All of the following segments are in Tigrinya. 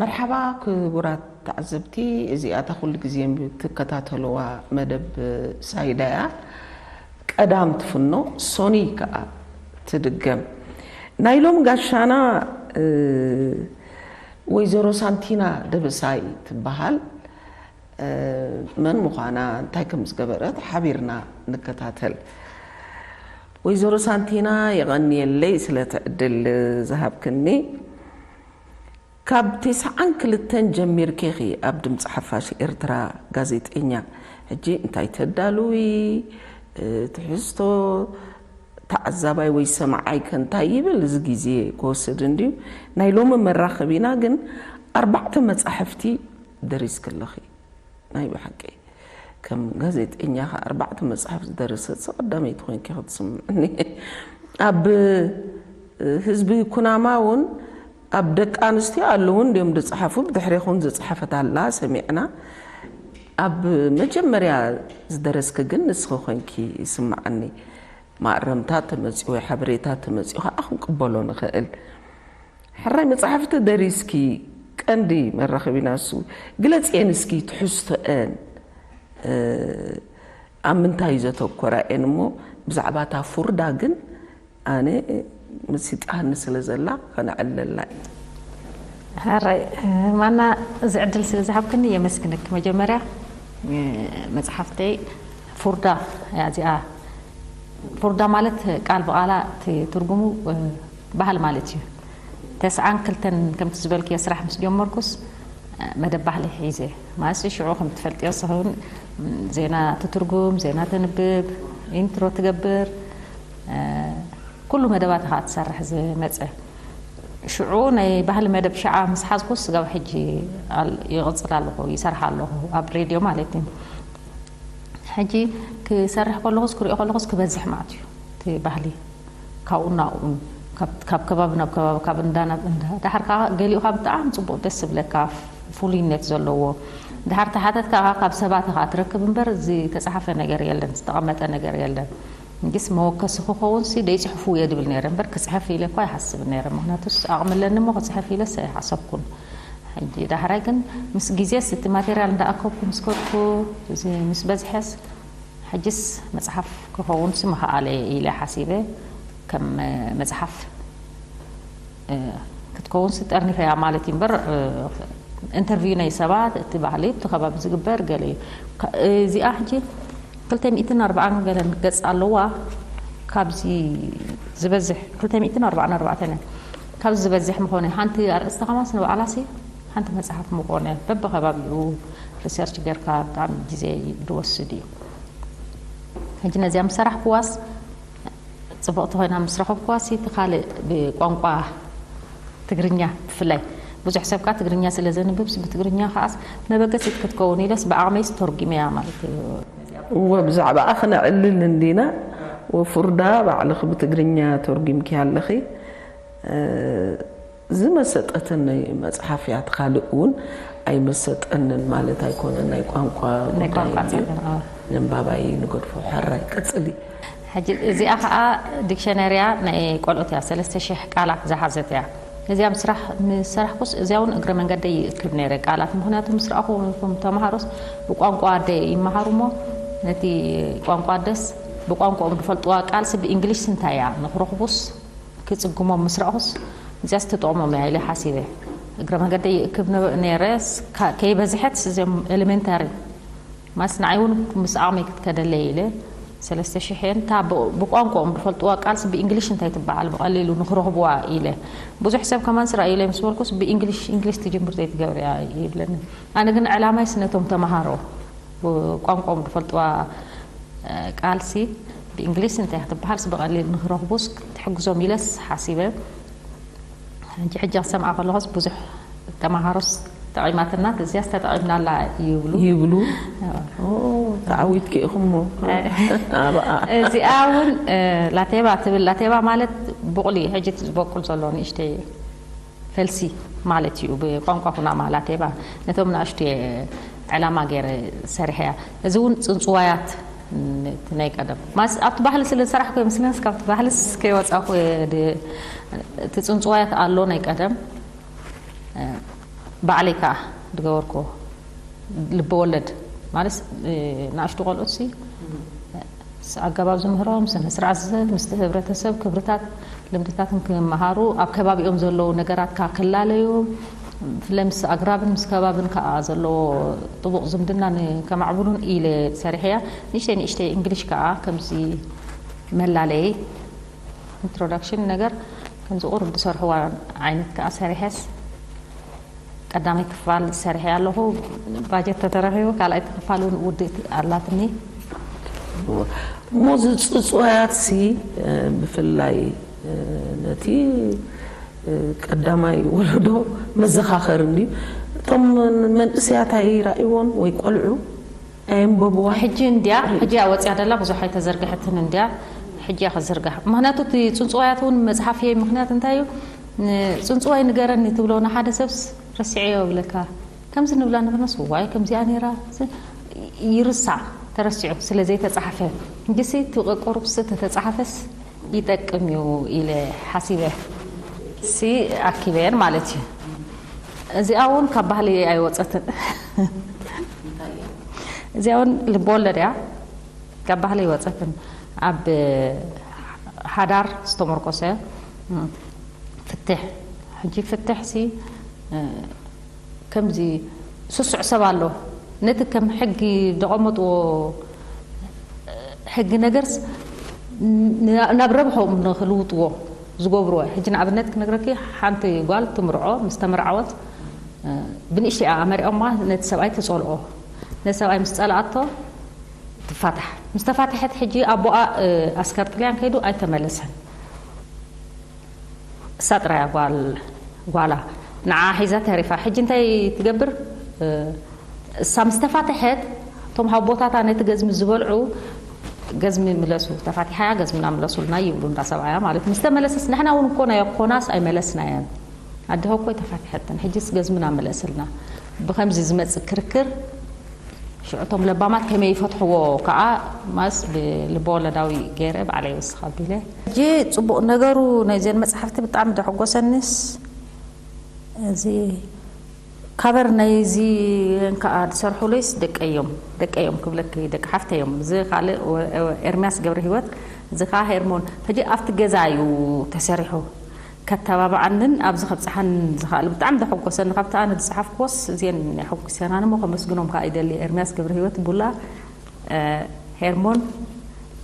መርሓባ ክቡራት ተዓዘብቲ፣ እዚኣ እታ ኩሉ ግዜ ትከታተልዋ መደብ ሳይዳ እያ። ቀዳም ትፍኖ፣ ሶኒ ከኣ ትድገም። ናይ ሎም ጋሻና፣ እ፣ ወይዘሮ ሳንቲና ደበሳይ ትበሃል። እ፣ መን ምዃና፣ እንታይ ከም ዝገበረት ሓቢርና ንከታተል። ወይዘሮ ሳንቲና፣ የቐንየለይ ስለቲ ዕድል ዝሃብክኒ። ካብ ተስዓን ክልተን ጀሚርኪ ኢኺ ኣብ ድምፂ ሓፋሽ ኤርትራ ጋዜጠኛ። ሕጂ እንታይ ተዳልዊ፣ እ፣ ትሕዝቶ፣ ተዓዛባይ ወይ ሰማዓይ ከ እንታይ ይብል፣ እዚ ግዜ ክወስድ እንድዩ። ናይ ሎሚ መራኸቢና ግን ኣርባዕተ መጻሕፍቲ ደሪስኪ ኣለኺ። ናይ ብሓቂ ከም ጋዜጠኛ ከ ኣርባዕተ መጽሓፍ ዝደረሰት ቀዳመይቲ ኮይንኪ ክትስምዕኒ። ኣብ ህዝቢ ኩናማ እውን ኣብ ደቂ ኣንስትዮ ኣለዉ እንድዮም ዝጸሓፉ፣ ብድሕሬኹን ዝጸሓፈት ኣላ ሰሚዕና። ኣብ መጀመርያ ዝደረስኪ ግን ንስኺ ኮይንኪ ይስምዓኒ። ማእረምታ ተመጺኡ ወይ ሓበሬታ ተመጺኡ ከኣ ክንቅበሎ ንኽእል። ሕራይ መጽሓፍቲ ደሪስኪ፣ ቀንዲ መራኸቢና እሱ። ግለጽየን እስኪ ትሕዝቶአን፣ እ፣ ኣብ ምንታይ ዘተኮራ እየን እሞ፣ ብዛዕባ እታ ፉርዳ ግን ኣነ መሲጣኒ ስለ ዘላ ከነዕልለላ ኢና። ሕራይ፣ እ፣ ማና፣ እዚ ዕድል ስለ ዝሃብክኒ የመስግነኪ። መጀመርያ፣ እ፣ መጽሓፍተይ ፉርዳ እያ እዚኣ። ፉርዳ ማለት ቃል ብቓላ እቲ ትርጉሙ፣ እ፣ ባህሊ ማለት እዩ። ተስዓን ክልተን ከምቲ ዝበልክዮ ስራሕ ምስ ጀመርኩስ፣ እ፣ መደብ ባህሊ ሒዘ። ማለት ሽዑ ከም ትፈልጥዮ ንስኺ እውን ዜና ትትርጉም፣ ዜና ተንብብ፣ ኢንትሮ ትገብር፣ እ፣ ኩሉ መደባት ኢኻ ትሰርሕ ዝመጸ። ሽዑ ናይ ባህሊ መደብ ሽዓ ምስ ሓዝኩስ ስጋብ ሕጂ ኣል-፣ ይቕጽል ኣለኹ፣ ይሰርሕ ኣለኹ፣ ኣብ ሬድዮ ማለት እዩ። ሕጂ ክሰርሕ ከለኹስ ክሪኦ ከለኹስ ክበዝሕ ማለት እዩ እቲ ባህሊ። ካብኡ ናብኡ፣ ካብ፣ ካብ ከባቢ ናብ ከባቢ፣ ካብ እንዳ ናብ እንዳ። ደሓር ከኣ ገሊኡ ከኣ ብጣዕሚ ጽቡቕ ደስ ዝብለካ ፍሉይነት ዘለዎ። ደሓር ተሓተትካ ከኣ ካብ ሰባት ኢኻ ትረክብ እምበር ዝተጻሕፈ ነገር የለን፣ ዝተቐመጠ ነገር የለን። ግስ መወከሲ ክኸውን ሲ ደይጽሕፉ እየ ድብል ነይረ እምበር ክጽሕፍ ኢለ እኳ ኣይሓስብን ነይረ። ምኽንያቱስ ዓቕሚ ኣለኒ እሞ ክጽሕፍ ኢለስ ኣይሓሰብኩን። ሕጂ ዳሕራይ ግን ምስ ግዜስ እቲ ማቴርያል እንዳኣከብኩ ምስ ከድኩ፣ እዚ ምስ በዝሐስ፣ ሕጅስ መጽሓፍ ክኸውንስ ምኸኣለ ኢለ ሓሲበ። ከም መጽሓፍ፣ እ፣ ክትከውንስ ጠርኒፈያ ማለት እዩ እምበር፣ እ፣ ኢንተርቪው ናይ ሰባት፣ እቲ ባህሊ፣ እቲ ከባቢ ዝግበር ገለ እዩ። ከ-፣ እዚኣ ሕጂ ክልተ ሚእትን ኣርባዓን ገለን ገጽ ኣለዋ። ካብዚ ዝበዝሕ፣ ክልተ ሚእትን ኣርባዓን ኣርባዕተን እያ። ካብዚ ዝበዝሕ ምኾነ፣ ሓንቲ ኣርእስቲ ከማስ ንባዕላሲ ሓንቲ መጽሓፍ ምኾነ፣ በብኸባቢኡ ሪሰርች ጌርካ ብጣዕሚ ግዜ ዝወስድ እዩ። ሕጂ ነዚኣ ምስ ሰራሕክዋስ፣ ጽብቕቲ ኮይና ምስ ረኸብክዋሲ፣ እቲ ካልእ ብቋንቋ ትግርኛ ብፍላይ፣ ብዙሕ ሰብ ከኣ ትግርኛ ስለ ዘንብብስ፣ ብትግርኛ ከኣስ መበገሲት ክትከውን ኢለስ ብዓቕመይስ ተርጒመያ ማለት እዩ። እወ፣ ብዛዕባኣ ክነዕልል እንዲና። ወፍርዳ፣ ባዕልኺ ብትግርኛ ተርጒምኪ ኣለኺ። እ፣ ዝመሰጠትኒ መጽሓፍ እያ። እቲ ካልእ እውን ኣይመሰጠንን ማለት ኣይኮነን። ናይ ቋንቋ ናይ ጉዳይ ቋንቋ እዩ። ጸገም፣ ኣዎ። ነንባባይ ንገድፎ። ሕራይ ቀጽሊ። ሕጂ እዚኣ ኸኣ ዲክሸነርያ ናይ ቆልኦት እያ፣ ሰለስተ ሽሕ ቃላት ዝሓዘት እያ። እዚኣ ምስራሕ፣ ምስ ሰራሕኩስ እዚኣ እውን እግረ መንገደይ ይእክብ ነይረ ቃላት። ምኽንያቱ ምስ ረኣኹ፣ እቶም ተምሃሮስ ብቋንቋ ኣደ ይመሃሩ እሞ፣ ነቲ ቋንቋ ኣደስ ብቋንቋኦም ዝፈልጥዋ ቃልሲ ብእንግሊሽ እንታይ እያ ንኽረኽቡስ፣ ክጽግሞም ምስ ረኣኹስ፣ እዚኣስ ትጠቕሞም እያ ኢለ ሓሲበ። እግረ መንገደይ ይእክብ ነ-፣ ነይረ፣ ስ-፣ ካ-፣ ከይበዝሐት እዚኦም ኤሌሜንታሪ ማስ ንዓይ እውን ምስ ዓቕመይ ክትከደለይ ኢለ፣ ሰለስተ ሽሕ እየን። እታ ብ-፣ ብቋንቋኦም ዝፈልጥዋ ቃልሲ ብእንግሊሽ እንታይ ትበሃል ብቐሊሉ ንኽረኽብዋ ኢለ። ብዙሕ ሰብ ከማን ስራይ ኢለ ምስ በልኩስ፣ ብእንግሊሽ፣ እንግሊሽ ትጅምር ዘይትገብር እያ ይብለኒ። ኣነ ግን ዕላማይስ ነቶም ተምሃሮ ብቋንቋኦም ዝፈልጥዋ፣ እ፣ ቃልሲ ብእንግሊሽ እንታይ ክትበሃልስ ብቐሊል ንኽረኽቡስ ክትሕግዞም ኢለስ ሓሲበ። ሕጂ፣ ሕጂ ክሰምዓ ከለኹስ ብዙሕ ተምሃሮስ ጠቒማትና፣ እዚኣስ ተጠቒምናላ ይብሉ። ይብሉ። ኣዎ። ኦ፣ ተዓዊትኪ ኢኹሞ። እ፣ ኣብኣ። እዚኣ እውን፣ እ፣ ላቴባ ትብል። ላቴባ ማለት ቡቕሊ፣ ሕጂ ዝበቁል ዘሎ ንእሽተይ ፈልሲ ማለት እዩ። ብቋንቋ ኩናማ ላቴባ ነቶም ንኣሽቱ እየ ዕላማ ገይረ ሰሪሐያ። እዚ እውን ጽንጽዋያት፣ ን-፣ እቲ ናይ ቀደም ማስ-፣ ኣብቲ ባህሊ ስለ ዝሰራሕኩ እየ ምስለንስ፣ ካብቲ ባህልስ ከይወጻኹ እየ ድ-፣ እቲ ጽንጽዋያት ኣሎ ናይ ቀደም። እ፣ ባዕለይ ከዓ ዝገበርኩዎ ልበ ወለድ ማለት ንኣሽቱ ቆልዑት ሲ ኣገባብ ዝምህሮም ስነ ስርዓት ዝዘ ምስቲ ህብረተሰብ ክብርታት ልምድታትን ክመሃሩ ኣብ ከባቢኦም ዘለዉ ነገራት ከዓ ክላለዩ ብፍላይ ምስ ኣግራብን ምስ ከባብን ከዓ ዘለዎ ጥቡቕ ዝምድና ንከማዕብሉን ኢለ ሰሪሐያ። ንእሽተይ ንእሽተይ እንግሊሽ ከዓ ከምዚ መላለይ ኢንትሮዳክሽን ነገር ከምዚ ቁሩብ ዝሰርሕዋ ዓይነት ከዓ ሰሪሐስ ቀዳማይ ክፋል ሰሪሐ ኣለኹ። ባጀት ተተረኺቡ ካልኣይቲ ክፋል እውን ውድእቲ ኣላትኒ። እሞ እዚ ፅፅዋያት ሲ ብፍላይ ነቲ ቀዳማይ ወለዶ መዘኻኸሪ እንድዩ። እቶም መንእሰያት ኣይራእይዎን ወይ ቆልዑ ኣየንበብዋ። ሕጂ እንድያ ሕጂ እያ ወፅያ ደላ ብዙሕ ኣይተዘርግሐትን እንድያ ሕጂ እያ ክዝርጋሕ። ምክንያቱ እቲ ፅንፅዋያት እውን መፅሓፍ እየ ምክንያት እንታይ እዩ ንፅንፅዋይ ንገረኒ ትብሎ ንሓደ ሰብስ ረሲዐዮ ይብለካ። ከምዚ ንብላ ንብርነስ ዋይ ከምዚኣ ነይራ ይርሳዕ ተረሲዑ ስለ ዘይተፃሓፈ እንዲሲ እቲ ቁሩብስ ተተፃሓፈስ ይጠቅም እዩ ኢለ ሓሲበ ሲ ኣኪበየን ማለት እዩ። እዚኣ እውን ካብ ባህሊ ኣይወፀትን። እዚኣ እውን ልቦወለድ እያ። ካብ ባህሊ ኣይወፀትን። ኣብ ሓዳር ዝተመርኮሰ ፍትሕ ሕጂ ፍትሕ ሲ ከምዚ ስሱዕ ሰብ ኣሎ ነቲ ከም ሕጊ ዘቐመጥዎ ሕጊ ነገርስ ናብ ረብሖም ንክልውጥዎ ዝገብርዎ ሕጂ ንኣብነት ክነግረኪ ሓንቲ ጓል ትምርዖ ምስ ተመርዓወት ብንእሽተይ ኣመሪዖማ ነቲ ሰብኣይ ትፀልኦ ነቲ ሰብኣይ ምስ ፀልኣቶ ትፋታሕ ምስ ተፋተሐት ሕጂ ኣቦኣ ኣስከር ጥልያን ከይዱ ኣይተመለሰን እሳ ጥራያ ጓል ጓላ ንዓ ሒዛ ተሪፋ ሕጂ እንታይ ትገብር እሳ ምስ ተፋተሐት እቶም ሃቦታታ ነቲ ገዝሚ ዝበልዑ ገዝሚ ምለሱ ተፋቲሓያ ገዝምና ምለሱልና ይብሉ እንዳ ሰብኣያ ማለት ምስ ተመለሰስ ንሕና እውን እኮ ናይ ኮናስ ኣይመለስናያን ኣድሆ እኮ ተፋቲሐተን ሕጂስ ገዝምና ምለስልና ብከምዚ ዝመፅእ ክርክር ሽዑ እቶም ለባማት ከመይ ይፈትሕዎ ከዓ ማስ ብልበወለዳዊ ገይረ ባዕለይ ይወስኽ ኣቢለ ሕጂ ፅቡቕ ነገሩ ናይዘን መፅሓፍቲ ብጣዕሚ ዘሐጎሰኒስ እዚ ካቨር ናይዚ ከዓ ዝሰርሑለይስ ደቀዮም ደቀዮም ክብለክ ደቂ ሓፍተዮም እዚ ካልእ ኤርሚያስ ገብረ ህይወት እዚ ከዓ ሄርሞን ሕጂ ኣብቲ ገዛ እዩ ተሰሪሑ ከተባብዓንን ኣብዚ ከብፅሓን ዝኽኣል ብጣዕሚ ዘሐጎሰኒ ካብቲ ኣነ ዝፀሓፍክዎስ እዚአን የሐጉሰናን እሞ ከመስግኖም ከዓ ይደሊ ኤርሚያስ ገብረ ህይወት ቡላ ሄርሞን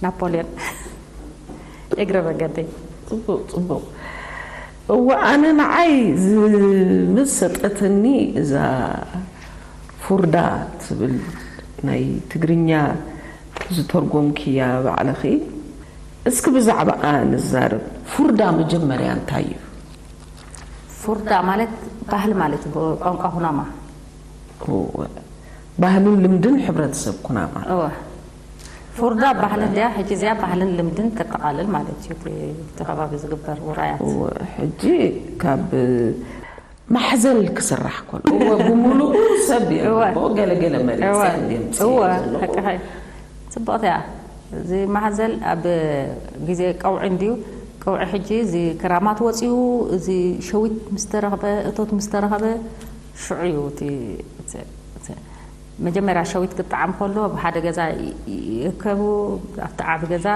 ናፖልዮን እግረ መንገደይ ፅቡቅ ፅቡቅ እወ ኣነ ንዓይ ዝመሰጠትኒ እዛ ፉርዳ ትብል ናይ ትግርኛ ዝተርጎምክያ ባዕልኺ እስኪ ብዛዕባኣ ንዛረብ። ፉርዳ መጀመርያ እንታይ እዩ? ፉርዳ ማለት ባህሊ ማለት እዩ ብቋንቋ ኩናማ። ባህልን ልምድን ሕብረተሰብ ኩናማ። እወ ፉርዳ ባህሊ እንድያ ሕጂ እዚኣ ባህልን ልምድን ተጠቓልል ማለት እዩ እቲ ከባቢ ዝግበር ውራያት። እወ ሕጂ ካብ ማሕዘል ክስራሕ ከሎ እወ ብምሉኡ ሰብ የንብቦ ገለገለ መሪፀ እወ እንድየ ምፅእ እወ ዘለኹ። ሓቂ ሓቂ ፅቡቕቲ እያ እዚ ማሕዘል ኣብ ግዜ ቀውዒ እንድዩ ቀውዒ ሕጂ እዚ ክራማት ወፂኡ እዚ ሸዊት ምስ ተረኽበ እቶት ምስ ተረኸበ ሽዑ እዩ እቲ እቲ- እቲ- መጀመርያ ሸዊት ክጠዓም ከሎ ኣብ ሓደ ገዛ ይ- ይ- ይእከቡ ኣብቲ ዓቢ ገዛ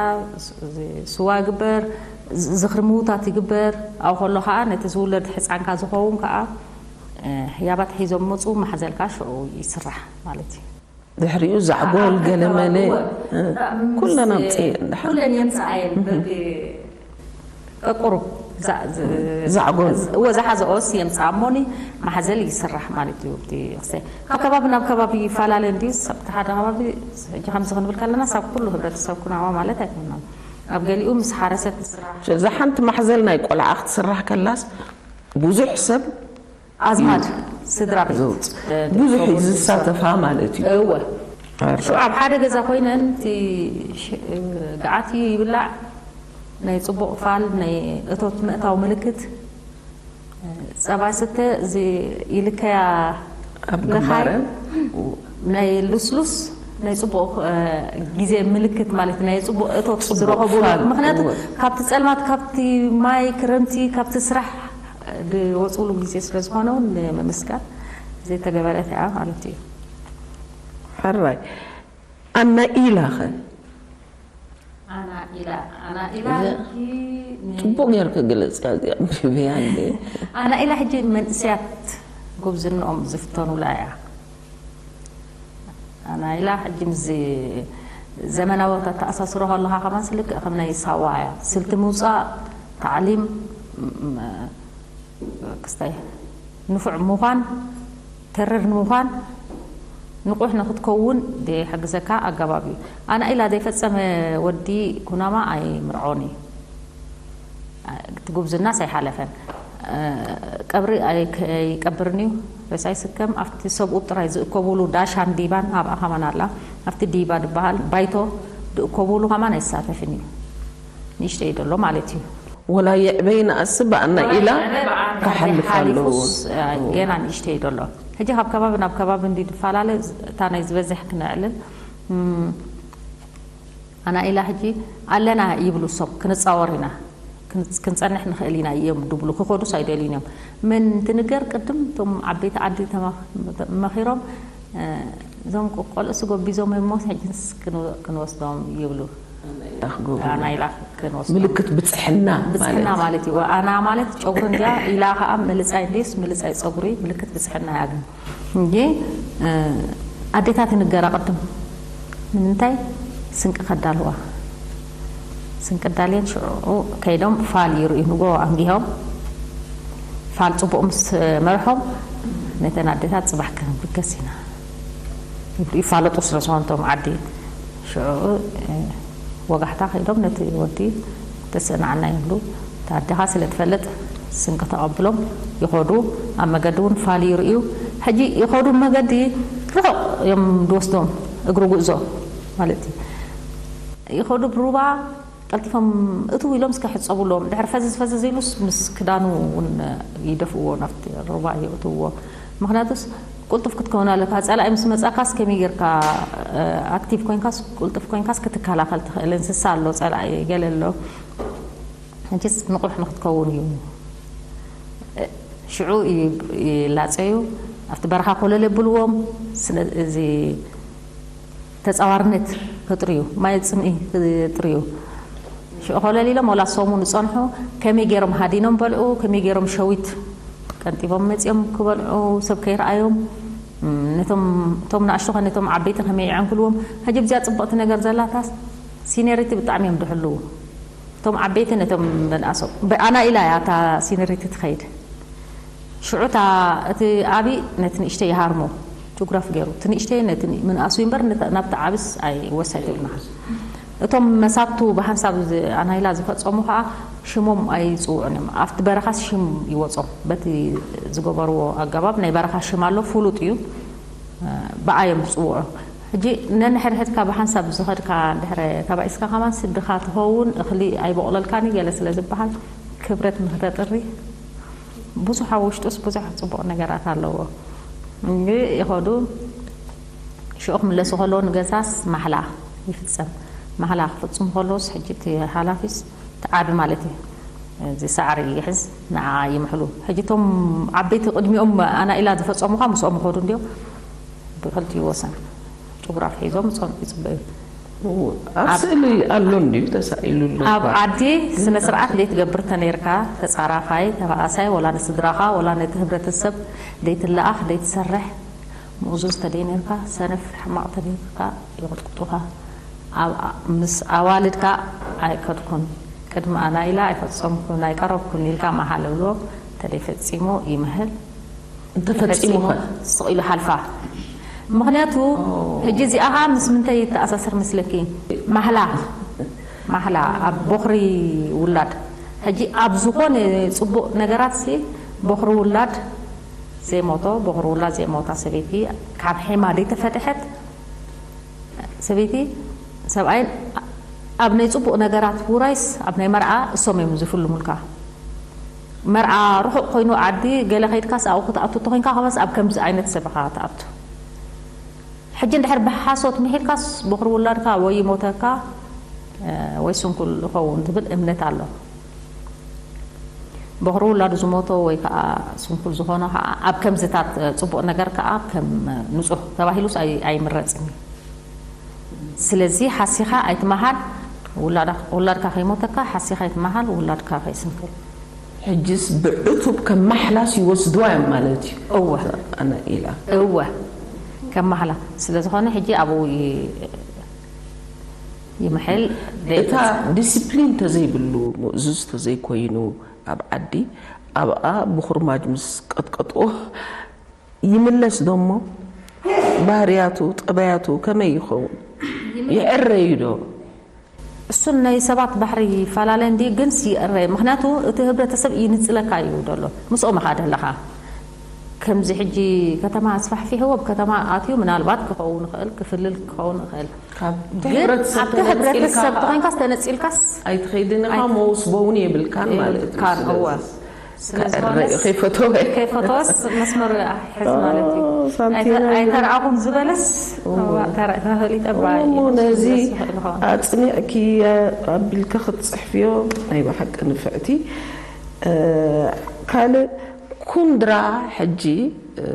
ስ- እዚ ስዋ ይግበር ዝ- ዝኽሪ ምውታት ይግበር ኣብኡ ከሎ ከዓ ነቲ ዝውለድ ሕፃንካ ዝኸውን ከዓ እ፣ ህያባት ሒዞም መፁ ማሕዘልካ ሽዑ ይስራሕ ማለት እዩ ድሕሪኡ ዛዕጎል ገለመለ ኩለን ኣምፅኤ እንድሓ ኩለን የምፅኣየን በቢ ቀቁሩ ዛዕጎል እወ ዝሓዘኦስ የምፅኣ እሞኒ ማሕዘል ይስራሕ ማለት እዩ እቲ ክስታይ ካብ ከባቢ ናብ ከባቢ ይፈላለ እንድዩ ኣብቲ ሓደ ከባቢ ሕጂ ከምዚ ክንብል ከለና ሳብ ኩሉ ህብረተሰብ ኩናማ ማለት ኣይኮናን ኣብ ገሊኡ ምስ ሓረሰት ትስራሕ እዛ ሓንቲ ማሕዘል ናይ ቆልዓ ክትስራሕ ከላስ ብዙሕ ሰብ ኣዝማድ ስድራ ቤት ዘውፅ ብዙሕ እዩ ዝሳተፋ ማለት እዩ እወ ሽዑ ኣብ ሓደ ገዛ ኮይነን እቲ ገዓት ይብላዕ ናይ ፅቡቕ ፋል ናይ እቶት ምእታው ምልክት ፀባ ስተ እዚ ይልከያ ኣብ ግንባረን ናይ ልስሉስ ናይ ፅቡቕ ግዜ ምልክት ማለት ናይ ፅቡቕ እቶት ዝረኸቡ ምክንያቱ ካብቲ ፀልማት ካብቲ ማይ ክረምቲ ካብቲ ስራሕ ዝወፅሉ ግዜ ስለ ዝኾነ እውን ንምምስጋን ዘይተገበረት እያ ማለት እዩ። ሕራይ ኣና ኢላኸ ኣና ኢላ ኣና ኢላ እዛ ሕጂ ን- ጽቡቕ ጌርካ ገለጽካ እዚኣ ብብያ እንደ ኣና ኢላ ሕጂ መንእሰያት ጉብዝንኦም ዝፍተኑላ እያ። ኣና ኢላ ሕጂ ምስ ዘመናዊ ተተኣሳስሮ ከለኻ ከማን ስልክ ከም ናይ ሳዋ እያ። ስልቲ ምውፃእ፣ ታዕሊም፣ ም- ክስታይ ንፉዕ ምዃን፣ ተረር ንምዃን፣ ንቑሕ ንክትከውን ዝሕግዘካ ኣገባብ እዩ። ኣና ኢላ ዘይፈጸመ ወዲ ኩናማ ኣይምርዖን እዩ። እቲ ጉብዝናስ ኣይሓለፈን። ቀብሪ ኣይክ- ኣይቀብርን እዩ። ሬሳ ይስከም። ኣብቲ ሰብኡት ጥራይ ዝእከቡሉ ዳሻን ዲባን ኣብኣ ከማን ኣላ። ኣብቲ ዲባ ዝበሃል ባይቶ ዝእከቡሉ ከማን ኣይሳተፍን እዩ። ንእሽተይ ደሎ ማለት እዩ። ወላ የዕበይ ንኣስ ብኣና ኢላ ክሓልፍ ኣለዎ። ገና ንእሽተይ ደሎ። ሕጂ ካብ ከባቢ ናብ ከባቢ እንዲ ዝፈላለ እታ ናይ ዝበዝሕ ክነዕልል ኣና ኢላ ሕጂ ኣለና ይብሉ። እሶም ክንፃወር ኢና፣ ክንፀንሕ ንኽእል ኢና እዮም ድብሉ። ክኸዱስ ኣይደልዩን እዮም። ምን ትንገር ቅድም እቶም ዓበይቲ ዓዲ መኺሮም እዞም ቆልዑ ስጎቢዞም እሞ ሕጂስ ክንወስዶም ይብሉ። ኣና ኢላ ክንወስዶም ምልክት ብፅሕና ብፅሕና ማለት እዩ። ኣና ማለት ጨጉሪ እንዲያ ኢላ ከዓ ምልፃይ እንዲስ ምልፃይ ፀጉሪ ምልክት ብፅሕና እያ። ግን እንጂ ኣዴታት ይንገራ ቅድም ንምንታይ ስንቂ ከዳልዋ ስንቂ ዳልየን ሽዑ ከይዶም ፋል ይርእዩ ንጎ ኣንጊሆም ፋል ፅቡቕ ምስ መርሖም ነተን ኣዴታት ፅባሕ ክንብገስ ኢና ይብሉ ይፋለጡ ስለ ዝኾኑ እቶም ዓዲ ሽዑ ወጋሕታ ከይዶም ነቲ ወዲ ተስእናዓና ይብሉ። እታ ኣዴኻ ስለ ትፈልጥ ስንቂ ተቐብሎም ይኸዱ። ኣብ መገዲ እውን ፋል ይርእዩ። ሕጂ ይኸዱ መገዲ ርሑቕ እዮም ዝወስዶም እግሪ ጉዕዞ ማለት እዩ። ይኸዱ ብሩባ ቀልጢፎም እትው ኢሎም እስከ ሕፀቡ ኣለዎም። ድሕሪ ፈዘዝ ፈዘዝ ኢሉስ ምስ ክዳኑ እውን ይደፍእዎ ናብቲ ሩባ የእትውዎ። ምክንያቱስ ቁልጡፍ ክትከውን ኣለካ። ፀላኢ ምስ መፃካስ ከመይ ጌርካ ኣክቲቭ ኮይንካስ ቁልጡፍ ኮይንካስ ክትከላኸል ትኽእል። እንስሳ ኣሎ ፀላኢ ገለ ኣሎ። ሕጅስ ንቑሕ ንክትከውን እዩ። ሽዑ ይላፀዩ ኣብቲ በረኻ ኮለል የብልዎም። እዚ ተፃዋርነት ከጥርዩ ማይ ፅምኢ ከጥርዩ ሽዑ ኮለል ኢሎም ወላ ሰሙን ዝፀንሑ ከመይ ገይሮም ሃዲኖም በልዑ ከመይ ገይሮም ሸዊት ቀንጢቦም መፂኦም ክበልዑ ሰብ ከይረኣዮም ነቶም እቶም ንኣሽቱ ኸ ነቶም ዓበይቲ ከመይ ይዕንክልዎም። ሕጂ ብዚኣ ፅብቕቲ ነገር ዘላታስ ሲነሪቲ ብጣዕሚ እዮም ድሕልዉ። እቶም ዓበይቲ ነቶም መናእሰ ብኣና ኢላ እያ እታ ሲነሪቲ ትኸይድ። ሽዑ እታ እቲ ዓቢ ነቲ ንእሽተይ ይሃርሞ ጂኦግራፊ ገይሩ እቲ ንእሽተይ ነቲ ምንኣሱ እምበር ናብቲ ዓብስ ኣይወሳይ ትብልና። እቶም መሳቱ ብሓንሳብ ኣናይላ ዝፈጸሙ ከዓ ሽሞም ኣይፅውዑን እዮም። ኣብቲ በረኻስ ሽም ይወጾም በቲ ዝገበርዎ ኣገባብ ናይ በረኻ ሽም ኣሎ ፍሉጥ እዩ። ብኣ እዮም ዝፅውዑ። ሕጂ ነንሕድሕድካ ብሓንሳብ ዝኸድካ ድሕረ ተባኢስካ ከማን ስድኻ ትኸውን እኽሊ ኣይበቑለልካን ገለ ስለ ዝበሃል ክብረት ንክተጥሪ ብዙሕ ኣብ ውሽጡስ ብዙሕ ፅቡቕ ነገራት ኣለዎ። እንግ ይኸዱ ሽዑ ክምለሱ ከለዉ ንገዛስ ማሕላ ይፍፀም። ማሕላ ክፍፅሙ ከለዉስ ሕጂ እቲ ሓላፊስ እቲ ዓቢ ማለት እዩ እዚ ሳዕሪ ይሕዝ ንዓ ይምሕሉ። ሕጂ እቶም ዓበይቲ ቅድሚኦም ኣናኢላ ዝፈፀሙኻ ምስኦም ይኸዱ እንዲዮም ብክልቲኡ ወሰን ጭጉራፍ ሒዞም ጾም ይፅበዩ። ኣብ ስእሊ ኣሎ እንድዩ ተሳኢሉ ኣሎ ኣብ እኳ። ዓዲ ስነ ስርዓት ዘይትገብር ተነይርካ ተፃራፋይ ተባኣሳይ ወላ ንስድራኻ ወላ ነቲ ህብረተሰብ ዘይትለኣኽ ዘይትሰርሕ ምእዙዝ ተደይነርካ ሰነፍ ሕማቕ ተደይርካ ይቕጥቅጡኻ ኣብ ምስ ኣዋልድካ ኣይከድኩን ቅድሚ ኣናኢላ ኣይፈፀምኩን ኣይቀረብኩን ኢልካ መሓል እብልዎ ተደይፈፂሙ ይምህል እንተፈፂሙኸ ስቕ ኢሉ ሓልፋ ምክንያቱ ሕጂ እዚኣ ከዓ ምስ ምንታይ ይተኣሳሰር ምስለኪ ማሕላ ማሕላ ኣብ ቦኽሪ ውላድ ሕጂ ኣብ ዝኾነ ፅቡቕ ነገራት ሲ ቦኽሪ ውላድ ዘይሞቶ ቦኽሪ ውላድ ዘይሞታ ሰበይቲ ካብ ሔማ ዘይተፈትሐት ሰበይቲ ሰብኣይን ኣብ ናይ ፅቡቕ ነገራት ውራይስ ኣብ ናይ መርዓ እሶም እዮም ዝፍልሙልካ መርዓ ርሑቕ ኮይኑ ዓዲ ገለ ከይድካስ ኣብኡ ክትኣቱ እንተኮይንካ ከማስ ኣብ ከምዚ ዓይነት ሰብ ኢኻ ትኣቱ ሕጂ እንድሕር ብሓሶት ምሒልካስ ቦኽሪ ውላድካ ወይ ይሞተካ ወይ ስንኩል ይኸውን ዝብል እምነት ኣሎ በኹሪ ውላዱ ዝሞቶ ወይ ከዓ ስንኩል ዝኾነ ከዓ ኣብ ከምዝታት፣ እ፣ ፅቡቕ ነገር ከዓ ከም ንፁህ ተባሂሉስ ኣይ-፣ ኣይምረፅን እዩ። ስለዚ ሓሲኻ ኣይትመሃል፣ ውላዳ-፣ ውላድካ ከይሞተካ ሓሲኻ ኣይትመሃል፣ ውላድካ ከይስንክል። ሕጅስ ብዕቱብ ከም ማሕላስ ይወስድዋ እዮም ማለት እዩ። እወ። ኣነ ኢላ። እወ። ከም ማሕላ ስለ ዝኾነ ሕጂ ኣብኡ ይ-፣ ይምሕል። እታ ዲሲፕሊን ተዘይብሉ፣ ምእዙዝ ተዘይኮይኑ ኣብ ዓዲ፣ ኣብኣ ብኹርማጅ ምስ ቀጥቀጥዎ ይምለስ ዶ እሞ? ባህርያቱ፣ ጠባያቱ ከመይ ይኸውን? ይዕረ እዩ ዶ? እሱን ናይ ሰባት ባሕሪ ይፈላለ እንዲ፣ ግንስ ይዕረ። ምኽንያቱ እቲ ህብረተሰብ ይንጽለካ እዩ ደሎ። ምስኦም ኢኻ ደለኻ። ከምዚ ሕጂ ከተማ ኣስፋሕፊሕዎ፣ ኣብ ከተማ ኣትዩ ምናልባት ክኸውን ይኽእል፣ ክፍልል ክኸውን ይኽእል። ካብቲ ግን ህብረተሰብ ኣብቲ ተነጺልካ ህብረተሰብ ኸዓ ተኾይንካስ ተነጺልካስ ኣይትኸይድን ኢኻ፣ ኣይት-፣ መውስቦ እውን የብልካን ማለት እዩ። የብልካን፣ እወ። ስለዚ ስለ ከዕረ ዝኾነስ ከይፈተወ። ከይፈተወስ መስመር ሕዝ ማለት እዩ። ኦ፣ ሳንቲና ኣይተ-፣ እዩ። ኣይተረኣኹን ዝበለስ እወ። ተረ-፣ ተፈሊጠ እሞ ባይ እዩ። ነዚ ስለዚ ይኽእል ይኸውን። ኣጽኒዕኪ ኣቢልኪ ክትጽሕፍዮ ናይ ብሓቂ ንፍዕቲ። እ፣ ካልእ ኩንድራ ሕጂ፣ እ፣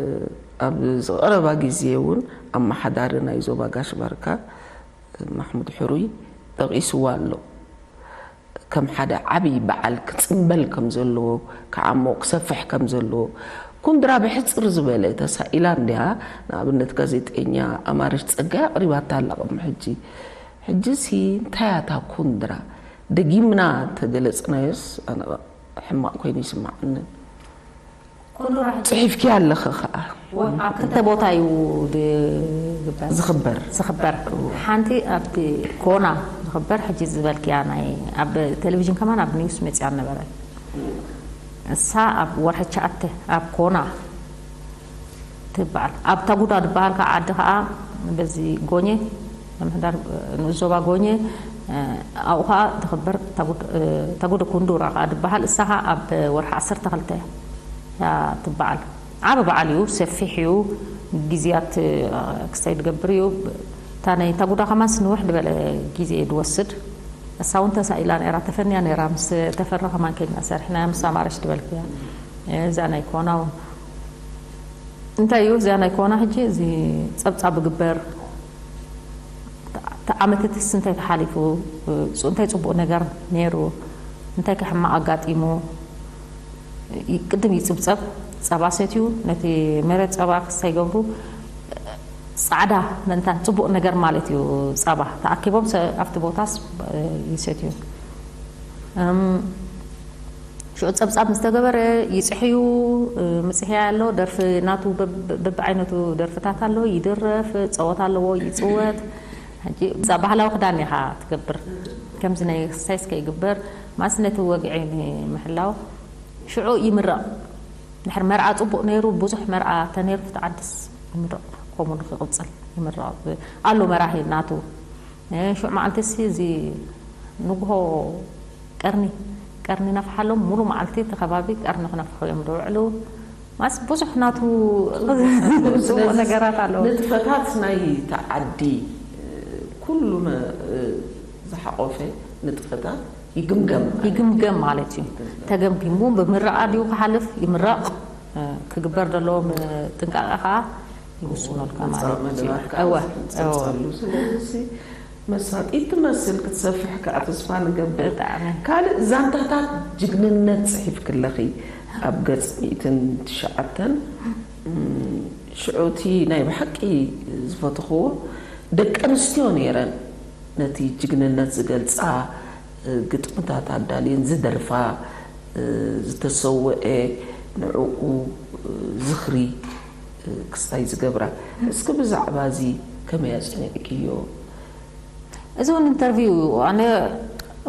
ኣብ ዝቐረባ ግዜ እውን ኣመሓዳሪ ናይ ዞባ ጋሽ ባርካ ማሕሙድ ሕሩይ ጠቒስዋ ኣሎ። ከም ሓደ ዓብዪ በዓል ክጽንበል ከም ዘለዎ፣ ክዓሞ ክሰፍሕ ከም ዘለዎ፣ ኩንድራ ብሕጽር ዝበለ ተሳኢላ እንድያ። ንኣብነት ጋዜጠኛ ኣማረች ጸጋይ ኣቕሪባታ ኣላ ቅድሚ ሕጂ። ሕጂሲ እንታይ እያ እታ ኩንድራ? ደጊምና እንተገለጽናዮስ ኣነ ሕማቕ ኮይኑ ይስምዓኒ። ኩንድራ ሕጂ ጽሒፍኪ ኣለኺ ኸኣ። ወ-፣ ኣብ ክልተ ቦታ እዩ ዝግበር። ዝኽበር። ዝኽበር። ሓንቲ ኣብቲ ኮና ዝኽበር፣ ሕጂ ዝበልክያ ናይ ኣብ ቴሌቪዥን ከማን ኣብ ኒውስ መጽያ ነበረ። እሳ ኣብ ወርሒ ትሽዓተ ኣብ ኮና ትበሃል። ኣብ ታጉዳ ዝበሃል ከዓ ዓዲ ከዓ በዚ ጎኘ፣ ምምሕዳር ንኡስ ዞባ ጎኘ፣ እ፣ ኣብኡ ከዓ ትኽበር ታጉድ-፣ እ፣ ታጉደ ኩንዱራ ከዓ ትበሃል። እሳ ከዓ ኣብ ወርሒ ዓሰርተ ክልተ እያ ትበዓል። ዓቢ በዓል እዩ፣ ሰፊሕ እዩ። ግዜያት፣ እ፣ ክስታይ ዝገብር እዩ። እታ ናይ ታጉዳ ከማንስ ንውሕ ዝበለ ግዜ እዩ ዝወስድ። እሳ እውን ተሳኢላ ነይራ፣ ተፈንያ ነይራ። ምስ ተፈረ ከማን ከይድና ሰሪሕና፣ ምስ ኣማረሽ ዝበልክያ። እዛ ናይ ኮና እውን እንታይ እዩ? እዚኣ ናይ ኮና ሕጂ እዚ ጸብጻብ ግበር። እቲ ዓመት እትስ እንታይ ተሓሊፉ፣ እ፣ እንታይ ጽቡቕ ነገር ነይሩ፣ እንታይ ከ ሕማቕ ኣጋጢሙ፣ ይ-፣ ቅድም ይጽብጸብ። ጸባ ሰትዩ፣ ነቲ መሬት ጸባ ክስታይ ይገብሩ። ጻዕዳ ምእንታን ጽቡቕ ነገር ማለት እዩ። ጸባ ተኣኪቦም ሰ-፣ ኣብቲ ቦታስ፣ እ፣ ይሰትዩ። እም፣ ሽዑ ጸብጻብ ምስ ተገበረ ይጽሕዩ፣ እ፣ ምጽሕያ ኣሎ፣ ደርፊ ናቱ በብ-፣ በብዓይነቱ ደርፍታት ኣሎ፣ ይድረፍ፣ ጸወታ ኣለዎ፣ ይጽወት። ሕጂ እዛ ባህላዊ ክዳን ኢኻ ትገብር። ከምዚ ናይ ክስታይስ ከይግበር፣ ማስ ነቲ ወግዒ ንምሕላው ሽዑ ይምረቕ። ድሕሪ መርዓ ጽቡቕ ነይሩ፣ ብዙሕ መርዓ ተነይሩ፣ ኣብቲ ዓድስ ይምረቕ፣ ከምኡ ንኽቕጽል ይምረቕ። ኣሎ መራሒ ናቱ። እ፣ ሽዑ መዓልቲ ሲ እዚ ንግሆ ቀርኒ፣ ቀርኒ ነፍሓሎም፣ ሙሉ መዓልቲ እቲ ከባቢ ቀርኒ ክነፍሑ እዮም ዝውዕሉ። ማስ ብዙሕ ናቱ ጽቡቕ ስለዚ ነገራት ኣለዎ። ንጥፈታት ናይ እታ ዓዲ፣ እ፣ ኩሉ መ-፣ እ፣ ዝሓቖፈ ንጥፈታት ይግምገም ማለት እዩ። ይግምገም ማለት እዩ። ይግምገም። ተገምጊሙ ብምርቓ ድዩ ክሓልፍ፣ ይምረቕ፣ እ፣ ክግበር ዘለዎ ም-፣ ጥንቃቐ ኸኣ ይውስነልካ ማለት እዩ። መጻኢ መደባት ከኣ እወ፣ ዝሕጸጸሉ። እወ። ስለዚ መሳጢት ትመስል ክትሰፍሕ ከኣ ተስፋ ንገብር። ብጣዕሚ። ካልእ ዛንታታት ጅግንነት ጽሒፍኪ ኣለኺ ኣብ ገጽ ሚእትን ትሽዓተን። እም፣ ሽዑ እቲ ናይ ብሓቂ ዝፈተኽዎ ደቂ ኣንስትዮ ነይረን ነቲ ጅግንነት ዝገልጻ፣ እ፣ ግጥምታት ኣዳልየን ዝደርፋ፣ እ፣ ዝተሰወኤ ንዕኡ፣ እ፣ ዝኽሪ፣ እ፣ ክስታይ ዝገብራ። እስኪ ብዛዕባ እዚ ከመይ ኣጽኒዕክዮ? እዚ እውን ኢንተርቪው እዩ። ኣነ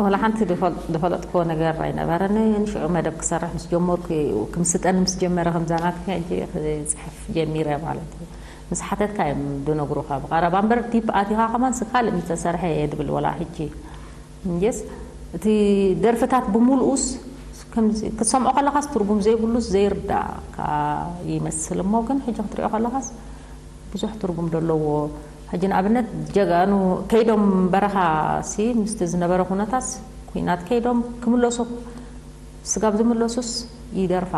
ዋላ ሓንቲ ዝፈል-፣ ዝፈለጥክዎ ነገር ኣይነበረንን። ሽዑ መደብ ክሰርሕ ምስ ጀመርኩ እዩ፣ ክምስጠኒ ምስ ጀመረ ከምዛ ናትኪ ሕጂ ክጽሕፍ ጀሚረ ማለት እዩ። ምስ ሓተትካ እዮም ዝነግሩኻ ብቐረባ እምበር ዲፕ ኣቲኻ ከማን ስ-፣ ካልእ ምስ ተሰርሐ እየ ዝብል ወላ ሕጂ። እንጀስ እቲ ደርፍታት ብምልኡስ ከምዚ ክትሰምዖ ከለኻስ ትርጉም ዘይብሉስ ዘይርዳእካ ይመስል እሞ ግን ሕጂ ክትሪኦ ከለኻስ ብዙሕ ትርጉም ዘለዎ። ሕጂ ንኣብነት ጀጋኑ ከይዶም በረኻ ሲ ምስቲ ዝነበረ ኩነታስ ኩናት ከይዶም ክምለሱ ስጋብ ዝምለሱስ ይደርፋ።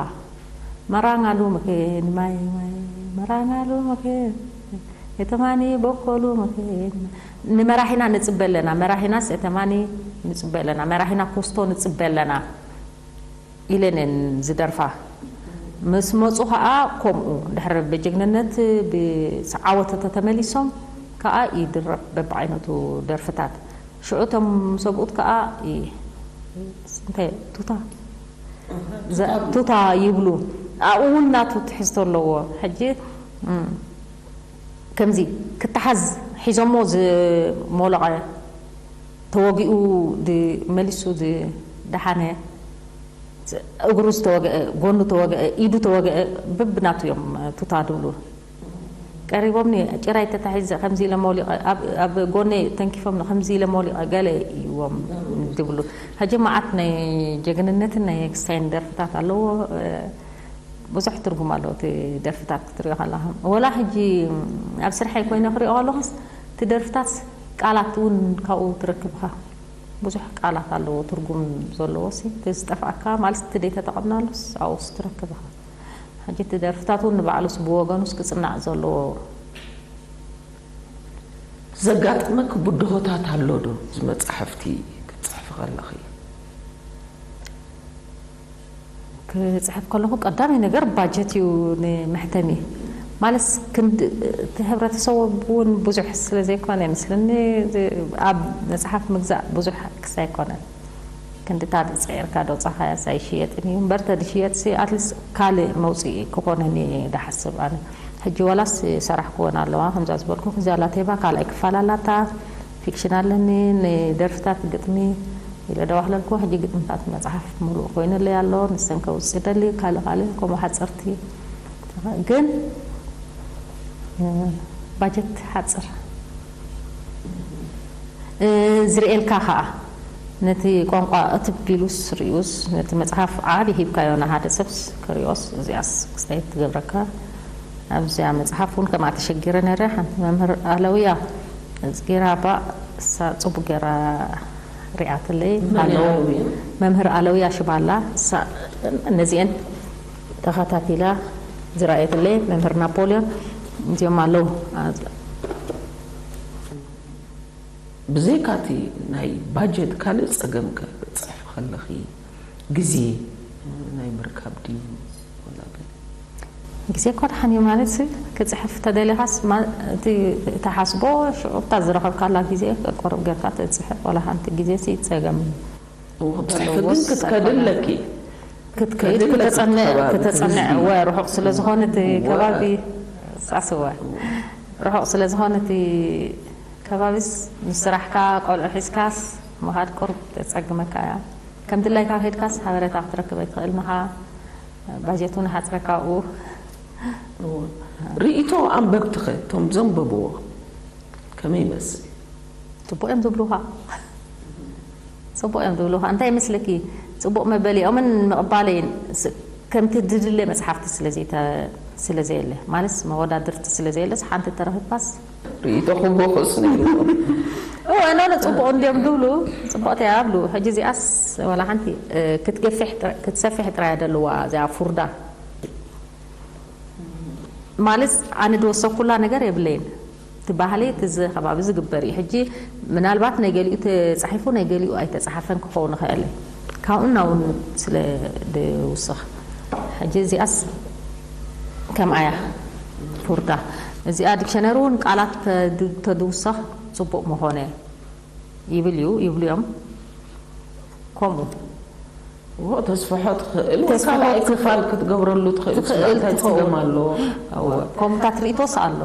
መራንጋ ሉምከ ንማይ ማይ፣ መራንጋ ሉምከ የተማኒ በኮ ሉምከ። ንመራሒና ንጽበ ኣለና፣ መራሒናስ የተማኒ ንጽበ ኣለና፣ መራሒና ኮስቶ ንጽበ ኣለና ኢለን እየን ዝደርፋ። ምስ መጹ ኸኣ ከምኡ ድሕሪ ብጅግንነት ብዓወት ተተመሊሶም ከኣ ይድረፍ በብዓይነቱ ደርፍታት። ሽዑ እቶም ሰብኡት ከኣ ይ-፣ እንታይ ቱታ ዘ-፣ ቱታ ይብሉ። ኣብኡ እውን ናቱ ትሕዝቶ ኣለዎ። ሕጂ፣ እም፣ ከምዚ ክተሓዝ ሒዞሞ ዝሞለቐ፣ ተወጊኡ ድ-፣ መሊሱ ዝደሓነ፣ እግሩ ዝተወግአ፣ ጎኑ ተወግአ፣ ኢዱ ተወግአ፣ በብናቱ እዮም ቱታ ድብሉ። ቀሪቦምኒ፣ ጭራይ ተታሒዘ ከምዚ ኢለ መውሊቐ፣ ኣብ፣ ኣብ ጎነይ ተንኪፎምኒ ከምዚ ኢለ መውሊቐ ገለ እዮም ድብሉ። ሕጂ መዓት ናይ ጀግንነትን ናይ ክስታይን ደርፍታት ኣለዎ። ብዙሕ ትርጉም ኣለዎ እቲ ደርፍታት ክትሪኦ ከለኻ። ወላ ሕጂ ኣብ ስርሐይ ኮይነ ክሪኦ ከለኹስ እቲ ደርፍታት ቃላት እውን ካብኡ ትረክብኻ። ብዙሕ ቃላት ኣለዎ ትርጉም ዘለዎሲ፣ እቲ ዝጠፍኣካ ማለት እቲ ዘይተጠቐምናሉስ ኣብኡስ ትረክብኻ። ሕጂ እቲ ደርፍታት እውን ንባዕሉስ ብወገኑስ ክጽናዕ ዘለዎ። ዘጋጠመኪ ብድሆታት ኣሎ ዶ? እዚ መጻሕፍቲ ክትጽሕፊ ከለኺ? ክጽሕፍ ከለኹ ቀዳማይ ነገር ባጀት እዩ ንመሕተሚ። ማለትስ ክንዲ፣ እቲ ሕብረተሰብ እውን ብዙሕ ስለ ዘይኮነ ይመስለኒ፣ እዚ ኣብ መጽሓፍ ምግዛእ ብዙሕ ክስ ኣይኮነን። ክንድታት ጸዒርካ ዶ ጻኻያስ ኣይሽየጥን እዩ እምበር፣ ተድሽየጥሲ ኣትሊስት ካልእ መውጽኢ ክኾነኒ እየ ድሓስብ ኣነ። ሕጂ ዋላስ ሰራሕክወን ኣለዋ፣ ከምዛ ዝበልኩ፣ እዚኣ ላቴባ ካልኣይ ክፋል ኣላታ፣ ፊክሽን ኣለኒ፣ ንደርፍታት ግጥሚ ኢለ ደዋህለልኩ። ሕጂ ግጥምታት መጽሓፍ ሙሉእ ኮይኑለይ ኣሎ፣ ንሰን ከውጽእ ደሊ፣ ካልእ ካልእ ከምኡ ሓጸርቲ። ግን፣ እ፣ ባጀት ሓጽር። እ፣ ዝርእየልካ ኸኣ፣ ነቲ ቋንቋ እትብ ኢሉስ ርእዩስ፣ ነቲ መጽሓፍ ዓቢ ሂብካዮ ንሓደ ሰብስ ክርእዮስ፣ እዚኣስ ክስታይ ትገብረካ። ኣብዚኣ መጽሓፍ እውን ከምኣ ተሸጊረ ነይረ። ሓንቲ መምህር ኣለውያ፣ ጌራ እባ እሳ ጽቡቕ ጌራ ሪኣትለይ። መን እያ ኣለዉ ኣለውያ? መምህር ኣለውያ ሽባላ፣ እሳ ነዚአን ተኸታቲላ ዝረኣየትለይ። መምህር ናፖልዮን፣ እዚኦም ኣለዉ። ብዘይካ እቲ ናይ ባጀት ካልእ ጸገም ከ ክትጽሕፊ ከለኺ ግዜ ናይ ምርካብ ድዩ ወላ ገለ? ግዜ እኮ ደሓን እዩ ማለት ሲ፣ ክጽሕፍ ተደሊኻስ ማ-፣ እቲ ትሓስቦ ሽዑ እታ ዝረኸብካላ ግዜ ቁሩብ ጌርካ ትጽሕፍ፣ ዋላ ሓንቲ ግዜ ሲ ጸገም እዎ፣ ክትጽሕፊ ግን ክትከዲ ኣለኪ። ክትከይድ ክትጸንዕ፣ ክትጸንዕ እወ፣ ርሑቕ ስለ ዝኾነ እቲ ከባቢ ጻስወ። ርሑቕ ስለ ዝኾነ እቲ ከባቢስ ምስ ስራሕካ ቆልዑ ሒዝካስ ምኻድ ቁሩብ ተጸግመካ እያ። ከም ድላይካ ከይድካስ ሓበሬታ ክትረክብ ኣይትኽእልን ኢኻ። ባጀት እውን ሓጽረካ ኣብኡ። እዎ። ርእይቶ ኣንበብትኸ እቶም ዘንበብዎ ከመይ ይመስል? ጽቡቕ እዮም ዝብሉኻ። ጽቡቕ እዮም ዝብሉኻ። እንታይ ይመስለኪ? ጽቡቕ መበሊኦምን ምቕባለይን ስ-፣ ከምቲ ዝድለ መጽሓፍቲ ስለ ዘይተ-፣ ስለ ዘየለ፣ ማለትስ መወዳድርቲ ስለ ዘየለስ ሓንቲ ተረኺብካስ ርእይቶ ክቦ ክስ ነይሩ። እወ፣ ኖ፣ ኖ፣ ጽቡቕ እንድዮም ዝብሉ፣ ጽቡቕቲ እያ ይብሉ። ሕጂ እዚኣስ ዋላ ሓንቲ፣ እ፣ ክትገፍሕ ጥራ-፣ ክትሰፍሕ ጥራይ እያ ደለዋ እዚኣ ፉርዳ። ማለት ኣነ ዝወሰኩላ ነገር የብለይን። እቲ ባህሊ እቲ እዚ ከባቢ ዝግበር እዩ። ሕጂ ምናልባት ናይ ገሊኡ ተጻሒፉ ናይ ገሊኡ ኣይተጻሓፈን ክኸውን ይኽእል እዩ። ካብኡ ናብኡ ስለ ዝውስኽ። ሕጂ እዚኣስ ከምኣ እያ ፉርዳ። እዚኣ ዲክሸነሪ እውን ቃላት ተድ-፣ ተድውሰኽ ጽቡቕ ምኾነ ይብል እዩ፣ ይብሉ እዮም። ከምኡ። እዎ፣ ተስፍሖ ትኽእል፣ ወይ ተስፍሖ ካልኣይ ትኽእል። ክፋል ክትገብረሉ ትኽእል፣ ትኽእል፣ እንታይ ትኽእል። ጸገም ኣለዎ? እዎ፣ ከምኡታት ርእይቶስ ኣሎ።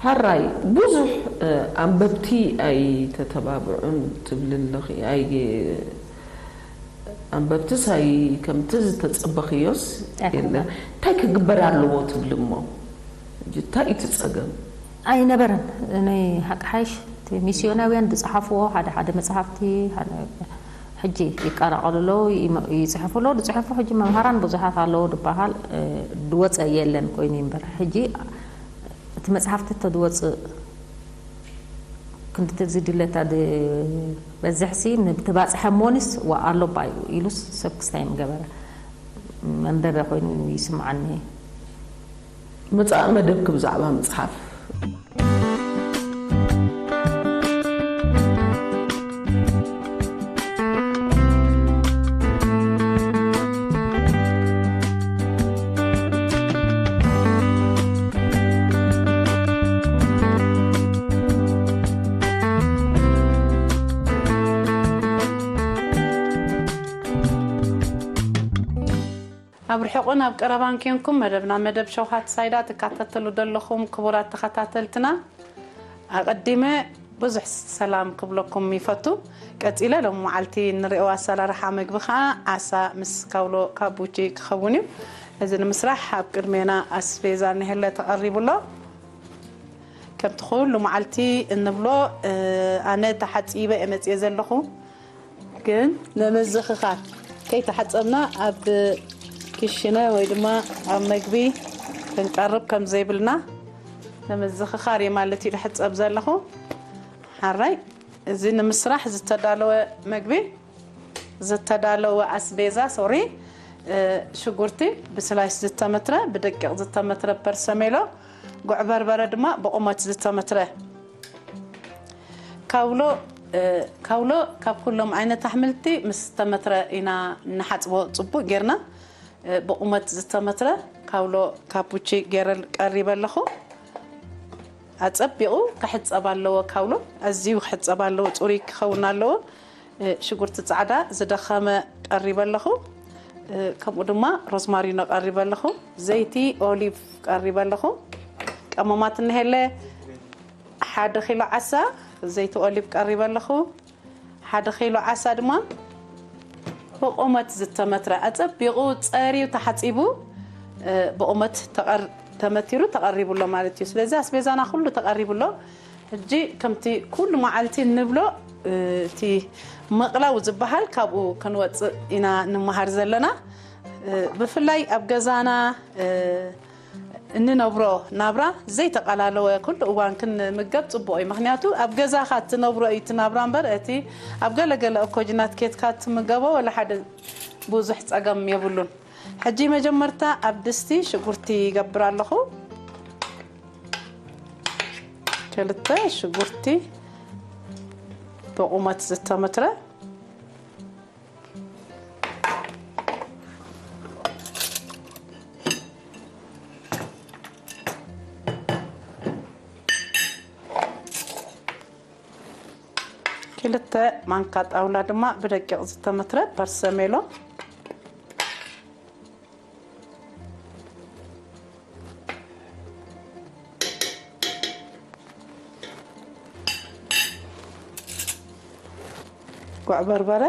ሕራይ፣ ብዙሕ፣ እ፣ ኣንበብቲ ኣይተተባብዑን ትብሊ ኣለኺ። ኣይ-፣ ኣንበብትስ ኣይ-፣ ከምቲ ዝተጸበኽዮስ ኣይኮነን። የለን። እንታይ ክግበር ኣለዎ ትብሊ እሞ? ሕጂ እንታይ እዩ እቲ ጸገም? ኣይነበረን። ናይ ሓቂ ሓይሽ፣ እቲ ሚስዮናውያን ዝጸሓፍዎ ሓደ ሓደ መጽሓፍቲ፣ ሓደ ሕጂ ይቀላቐሉ ኣለዉ፣ ይመ-፣ ይጽሕፉ ኣለዉ። ዝጽሕፉ ሕጂ መምሃራን ብዙሓት ኣለዉ ዝበሃል፣ እ፣ ዝወጸ የለን ኮይኑ እዩ እምበር፣ ሕጂ እቲ መጽሓፍቲ ተዝወጽእ ክንድቲ ዝድለታ ዝበዝሕሲ ንተባፅሐ እሞንስ ዋ ኣሎ ባዩ ኢሉስ ሰብ ክስታይ ምገበረ መንበበ ኮይኑ ይስምዓኒ። መጻኢ መደብኪ ብዛዕባ መጽሓፍ። ኣብ ርሑቕን ኣብ ቀረባን ኬንኩም መደብና መደብ ሸውሃት ሳይዳ ትካተተሉ ዘለኹም ክቡራት ተኸታተልትና ኣቐዲመ ብዙሕ ሰላም ክብለኩም ይፈቱ። ቀጺለ ሎም መዓልቲ ንሪኦ ኣሰራርሓ መግቢ ኸዓ ዓሳ ምስ ካውሎ ካቡቺ ክኸውን እዩ። እዚ ንምስራሕ ኣብ ቅድሜና ኣስቤዛ ንህለ ተቐሪቡ ኣሎ። ከምቲ ኩሉ መዓልቲ እንብሎ ኣነ ተሓጺበ እየ መጽየ ዘለኹ። ግን ንምዝኽኻር ከይተሓጸብና ኣብ ክሽነ ወይ ድማ ኣብ መግቢ ክንቀርብ ከም ዘይብልና ንምዝኽኻር እየ ማለት እዩ ዝሕጸብ ዘለኹ። ሓራይ እዚ ንምስራሕ ዝተዳለወ መግቢ ዝተዳለወ ኣስቤዛ ሶሪ ሽጉርቲ ብስላይስ ዝተመትረ ብደቂቕ ዝተመትረ ፐርሰሜሎ ጉዕ በርበረ ድማ ብቑመት ዝተመትረ ካውሎ ካውሎ ካብ ኩሎም ዓይነት ኣሕምልቲ ምስ ተመትረ ኢና ንሓፅቦ ፅቡቅ ጌርና ብቁመት ዝተመትረ ካውሎ ካቡቺ ጌረ ቀሪበ ኣለኹ። ኣፀቢቑ ክሕፀብ ኣለዎ ካውሎ ኣዝዩ ክሕፀብ ኣለዎ ፅሩይ ክኸውን ኣለዎ። ሽጉርቲ ፃዕዳ ዝደኸመ ቀሪበ ኣለኹ። ከምኡ ድማ ሮዝማሪኖ ቀሪበ ኣለኹ። ዘይቲ ኦሊቭ ቀሪበ ኣለኹ። ቀመማት እንሄለ ሓደ ኪሎ ዓሳ ዘይቲ ኦሊቭ ቀሪበ ኣለኹ። ሓደ ኪሎ ዓሳ ድማ ብቑመት ዝተመትረ ኣፀቢቑ ፀርዩ ተሓፂቡ ብቑመት ተመቲሩ ተቐሪቡ ኣሎ ማለት እዩ። ስለዚ ኣስቤዛና ኩሉ ተቐሪቡ ኣሎ። ሕጂ ከምቲ ኩሉ መዓልቲ እንብሎ እቲ ምቕላው ዝበሃል ካብኡ ክንወፅእ ኢና ንምሃር ዘለና። ብፍላይ ኣብ ገዛና እንነብሮ ናብራ ዘይተቐላለወ ኩሉ እዋን ክንምገብ ፅቡቕ እዩ። ምክንያቱ ኣብ ገዛኻ እትነብሮ እዩ እቲ ናብራ እምበር እቲ ኣብ ገለገለ እኮጅናት ኬትካ እትምገቦ ወላ ሓደ ብዙሕ ፀገም የብሉን። ሕጂ መጀመርታ ኣብ ድስቲ ሽጉርቲ ይገብር ኣለኹ። ክልተ ሽጉርቲ ብቑመት ዝተመትረ ክልተ ማንካ ጣውላ ድማ ብደቂቕ ዝተመትረ ፐርሰሜሎ ጉዕ በርበረ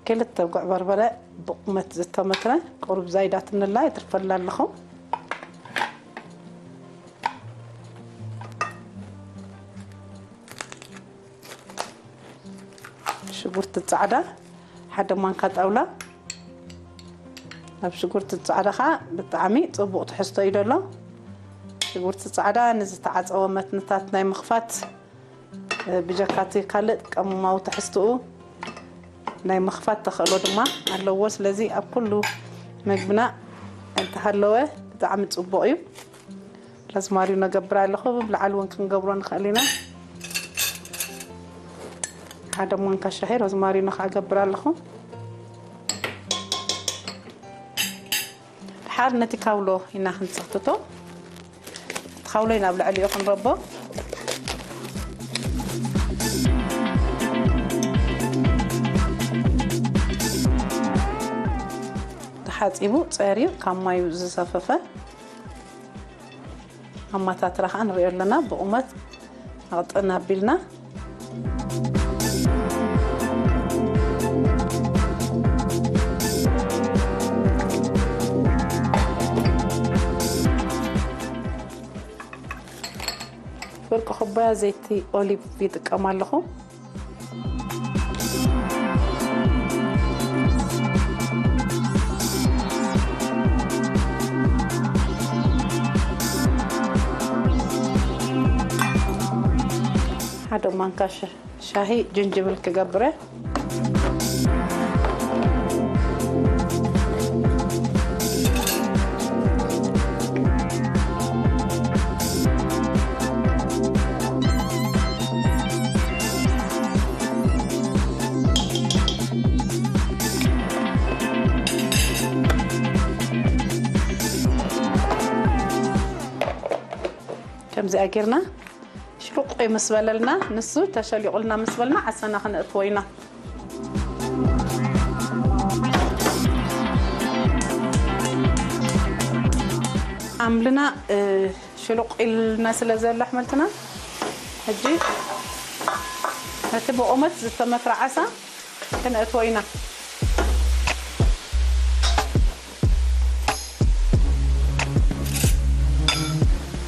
ክልተ ጉዕ በርበረ ብቑመት ዝተመትረ ቁሩብ ዛይዳትንላ የትርፈላ ኣለኹ። ሽጉርቲ ፃዕዳ ሓደ ማንካ ጣውላ። ኣብ ሽጉርቲ ፃዕዳ ከዓ ብጣዕሚ ፅቡቕ ትሕዝቶ እዩ ዘሎ። ሽጉርቲ ፃዕዳ ንዝተዓፀወ መትንታት ናይ ምኽፋት ብጀካቲ ካልእ ቀመማዊ ትሕዝትኡ ናይ ምኽፋት ተኽእሎ ድማ ኣለዎ። ስለዚ ኣብ ኩሉ መግብና እንተሃለወ ብጣዕሚ ፅቡቕ እዩ። ረዝማሪኖ ገብር ኣለኹ። ብላዕሊ እውን ክንገብሮ ንኽእል ኢና። ሓደ ማንካ ሻሂ ረዝማሪኖ ከዓ ገብር ኣለኹ። ድሓር ነቲ ካውሎ ኢና ክንፅሕትቶ። እቲ ካውሎ ኢና ኣብ ልዕሊኡ ክንረቦ። ተሓፂቡ ፀርዩ ካብ ማዩ ዝሰፈፈ ኣማታትራ ከዓ ንሪኦ ኣለና። ብቑመት ኣቕጥን ኣቢልና ፍርቂ ኩባያ ዘይቲ ኦሊቭ ይጥቀም ኣለኹ። ሓደ ማንካ ሻ- ሻሂ ጅንጅብል ክገብረ። ከምዚኣ ጌርና ሽሉቕ ምስ በለልና፣ ንሱ ተሸሊቑልና ምስ በልና ዓሳና ክነእትዎ ኢና። ሓምልና ሽሉቕ ኢልና ስለ ዘሎ ኣሕምልትና፣ ሕጂ ነቲ ብቑመት ዝተመትረ ዓሳ ክነእትዎ ኢና።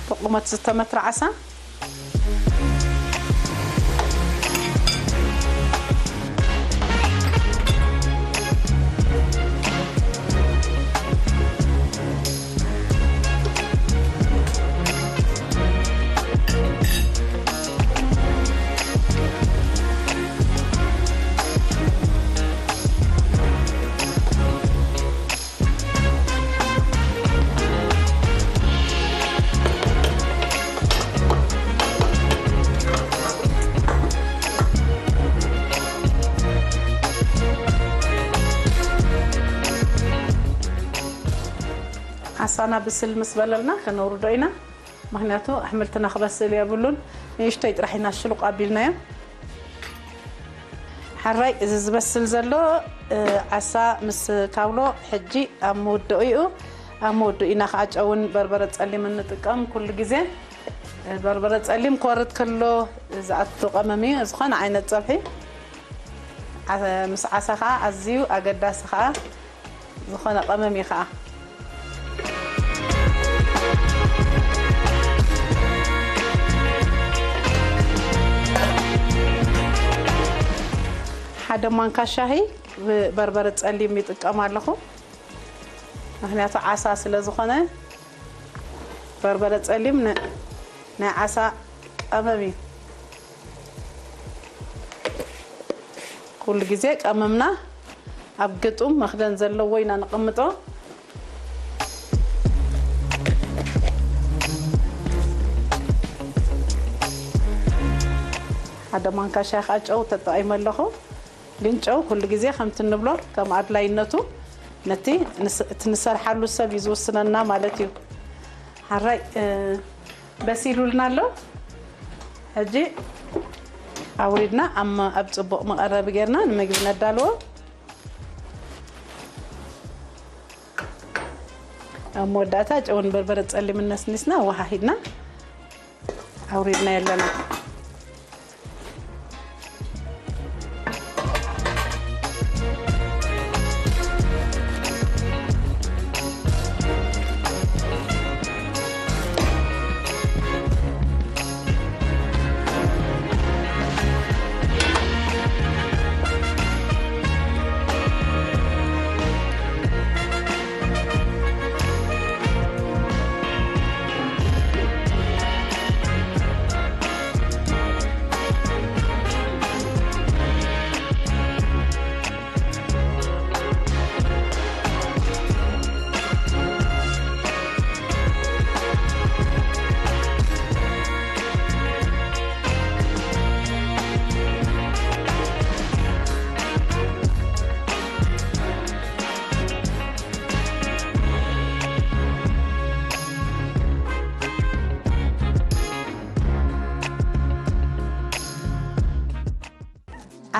ብቑመት ዝተመትረ ዓሳ። ዓሳና ብስል ምስ በለልና ከነውርዶ ኢና። ምኽንያቱ ኣሕምልትና ክበስል የብሉን። ንእሽተይ ጥራሕ ኢና ሽሉቕ ኣቢልናዮ። ሓራይ እዚ ዝበስል ዘሎ ዓሳ ምስ ካውሎ ሕጂ ኣብ ምውድኡ እዩ። ኣብ ምውድኡ ኢና ከዓ ጨውን በርበረ ፀሊም እንጥቀም ኩሉ ግዜ። በርበረ ፀሊም ክወርድ ከሎ ዝኣቱ ቀመም እዩ። ዝኾነ ዓይነት ፀብሒ ምስ ዓሳ ከዓ ኣዝዩ ኣገዳሲ ከዓ ዝኾነ ቀመም እዩ ከዓ። ሓደ ማንካ ሻሂ በርበረ ፀሊም ይጥቀም ኣለኹ። ምኽንያቱ ዓሳ ስለ ዝኾነ በርበረ ፀሊም ናይ ዓሳ ቀመም እዩ። ኩሉ ግዜ ቀመምና ኣብ ግጡም መኽደን ዘለዎ ኢና ንቕምጦ። ሓደ ማንካ ሻይ ከዓ ጨው ተጠቒመ ኣለኹ። ግን ጨው ኩሉ ግዜ ከምቲ እንብሎ ከም ኣድላይነቱ ነቲ እቲ ንሰርሓሉ ሰብ እዩ ዝውስነና ማለት እዩ። ሓራይ በሲሉልና ኣሎ። ሕጂ ኣውሪድና ኣብ ጽቡቕ መቐረቢ ጌርና ንምግቢ ነዳልዎ። ኣብ መወዳእታ ጨውን በርበረ ጸሊምን ነስኒስና ኣወሃሂድና ኣውሪድና ኣለና።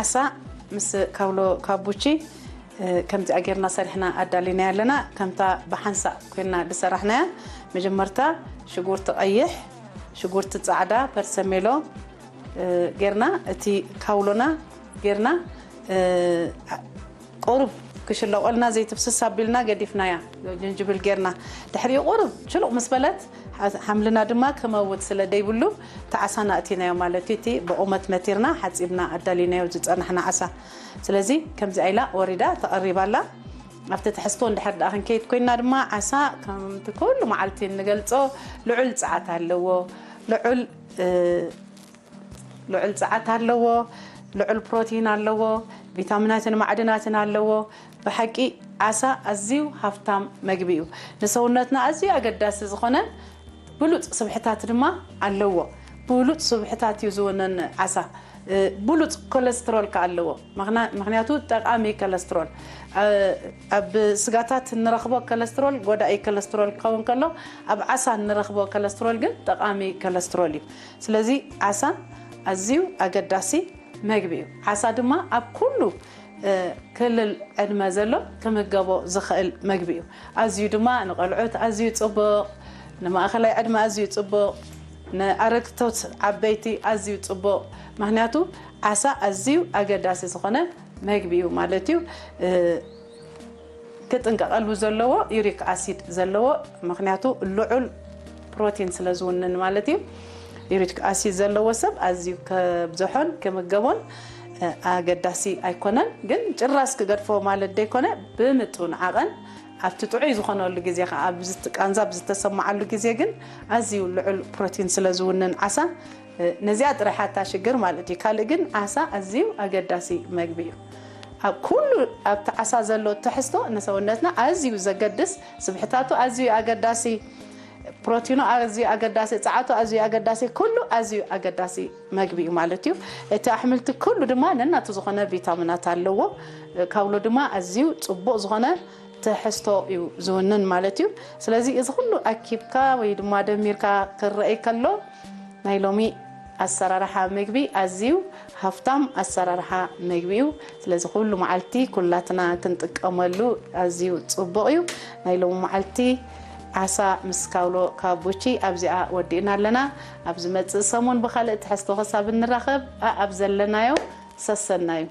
ዓሳ ምስ ካውሎ ካቡቺ ከምዚኣ ጌርና ሰሪሕና ኣዳሊናያ ኣለና። ከምታ ብሓንሳእ ኮይና ዝሰራሕናያ፣ መጀመርታ ሽጉርቲ ቀይሕ፣ ሽጉርቲ ጻዕዳ፣ ፐርሰሜሎ ጌርና፣ እቲ ካውሎና ጌርና፣ ቁሩብ ክሽለቆልና ዘይትፍስስ ኣቢልና ገዲፍናያ። ጅንጅብል ጌርና ድሕሪኡ ቁሩብ ሽሉቕ ምስ በለት ሓምልና ድማ ክመውት ስለ ደይብሉ እቲ ዓሳና ኣእቲናዮ ማለት እዩ። እቲ ብቑመት መቲርና ሓጺብና ኣዳሊናዮ ዝጸናሕና ዓሳ። ስለዚ ከምዚኣ ኢላ ወሪዳ ተቐሪባ ኣላ። ኣብቲ ትሕዝቶ እንድሕር ደኣ ክንከይድ ኮይንና ድማ ዓሳ ከምቲ ኩሉ መዓልቲ እንገልጾ ልዑል ጸዓት ኣለዎ። ልዑል ልዑል ጸዓት ኣለዎ፣ ልዑል ፕሮቲን ኣለዎ፣ ቪታሚናትን ማዕድናትን ኣለዎ። ብሓቂ ዓሳ ኣዝዩ ሃፍታም መግቢ እዩ። ንሰውነትና ኣዝዩ ኣገዳሲ ዝኾነ ብሉጽ ስብሕታት ድማ ኣለዎ። ብሉጽ ስብሕታት እዩ ዝውንን ዓሳ። እ፣ ብሉጽ ኮለስትሮል ከኣ ኣለዎ። ምኽና-፣ ምኽንያቱ ጠቓሚ ኮለስትሮል፣ እ፣ ኣብ ስጋታት እንረኽቦ ኮለስትሮል ጎዳኢ ኮለስትሮል ክኸውን ከሎ፣ ኣብ ዓሳ እንረኽቦ ኮለስትሮል ግን ጠቓሚ ኮለስትሮል እዩ። ስለዚ ዓሳ ኣዝዩ ኣገዳሲ መግቢ እዩ። ዓሳ ድማ ኣብ ኩሉ፣ እ፣ ክልል ዕድመ ዘሎ ክምገቦ ዝኽእል መግቢ እዩ። ኣዝዩ ድማ ንቐልዑት ኣዝዩ ጽቡቕ፣ ንማእኸላይ ዕድመ ኣዝዩ ጽቡቕ፣ ንኣረግቶት ዓበይቲ ኣዝዩ ጽቡቕ። ምኽንያቱ ዓሳ ኣዝዩ ኣገዳሲ ዝኾነ መግቢ እዩ ማለት እዩ። እ፣ ክጥንቀቐሉ ዘለዎ ዩሪክ ኣሲድ ዘለዎ፣ ምኽንያቱ ልዑል ፕሮቲን ስለ ዝውንን ማለት እዩ። ዩሪክ ኣሲድ ዘለዎ ሰብ ኣዝዩ ከብዝሖን ክምገቦን፣ እ፣ ኣገዳሲ ኣይኮነን። ግን ጭራስ ክገድፎ ማለት ደይኮነ፣ ብምጡን ዓቐን ኣብቲ ጥዑይ ዝኾነሉ ግዜ ኸዓ፣ ኣብ ዝት-፣ ቃንዛ ኣብ ዝተሰማዓሉ ግዜ ግን ኣዝዩ ልዑል ፕሮቲን ስለ ዝውንን ዓሳ፣ እ፣ ነዚኣ ጥራይ ሓታ ሽግር ማለት እዩ። ካልእ ግን ዓሳ ኣዝዩ ኣገዳሲ መግቢ እዩ። ኣብ ኩሉ ኣብቲ ዓሳ ዘሎ ትሕዝቶ ንሰውነትና ኣዝዩ ዘገድስ፣ ስብሕታቱ ኣዝዩ ኣገዳሲ፣ ፕሮቲኑ ኣዝዩ ኣገዳሲ፣ ጸዓቱ ኣዝዩ ኣገዳሲ፣ ኩሉ ኣዝዩ ኣገዳሲ መግቢ እዩ ማለት እዩ። እቲ ኣሕምልቲ ኩሉ ድማ ነናቱ ዝኾነ ቪታሚናት ኣለዎ። ካውሎ ድማ ኣዝዩ ጽቡቕ ዝኾነ ትሕዝቶ እዩ ዝውንን ማለት እዩ። ስለዚ እዚ ኩሉ ኣኪብካ ወይ ድማ ደሚርካ ክረኣይ ከሎ ናይ ሎሚ ኣሰራርሓ ምግቢ ኣዝዩ ሃፍታም ኣሰራርሓ ምግቢ እዩ። ስለዚ ኩሉ መዓልቲ ኩላትና ክንጥቀመሉ ኣዝዩ ጽቡቕ እዩ። ናይ ሎሚ መዓልቲ ዓሳ ምስ ካውሎ ካቡቺ ኣብዚኣ ወዲእና ኣለና። ኣብ ዝመጽእ ሰሙን ብኻልእ ትሕዝቶ ክሳብ እንራኸብ፣ ኣኣብ ዘለናዮ ሰሰናዩ።